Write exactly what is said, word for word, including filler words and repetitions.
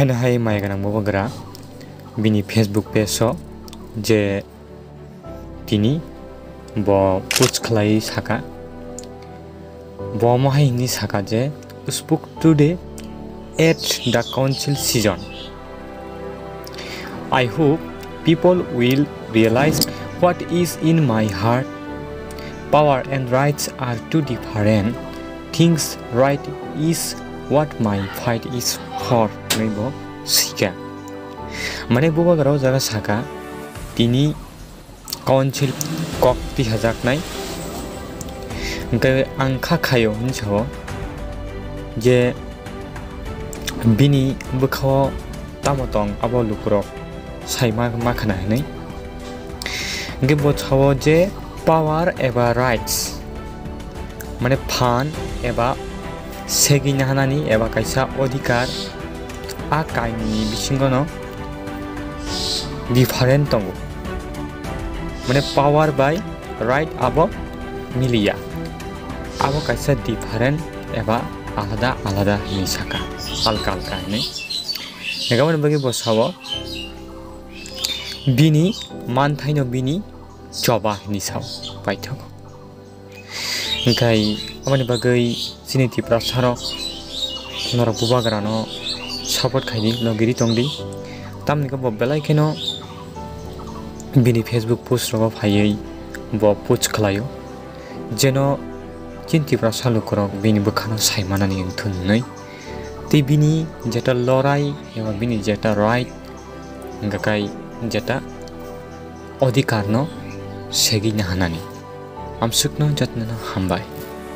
Haino hai maya gwnang bubagra bini Facebook page o je tini bo post khlai saka. Bo omo hai hwnwi saka je, "Spoke today at the council session. I hope people will realize what is in my heart. Power and rights are two different things. Right is what my fight is for," hwnwi bo sika. Mane bubagra o jaga saka, tini council kok tihajaknai. Hwnkhe ang kha khaio hwnwi sao je bini bwkhao tamo tong abo lukurok sai ma, ma khna hwnwi. Hwnkhe bo sao je power eba rights, mane phan eba segwi nahanani eba kaisa odhikar, a kainwi bisingono different tongo. Mane power bai right abo miliya. Abo kaisa different eba alada alada hinwi saka, alka alka hinwi. Aboni bagwi bo sao bini manthaino bini choba hinwi sao paithak. Hwnkhe aboni bagwi chini Tiprasarok norok bubagrano support khaidi, logiri tongdi. Tamni khe bo belai kheno bini Facebook post rogo phaiwi bo post khlaio, jeno chini Tiprasa lukurok bini bwkhano sai manani wngthun hwnwi. Tei bini jeta lorai eba bini jeta right, hwnkhe kai jeta odhikarno segwi nahanani. Amsukno jotnono hambai.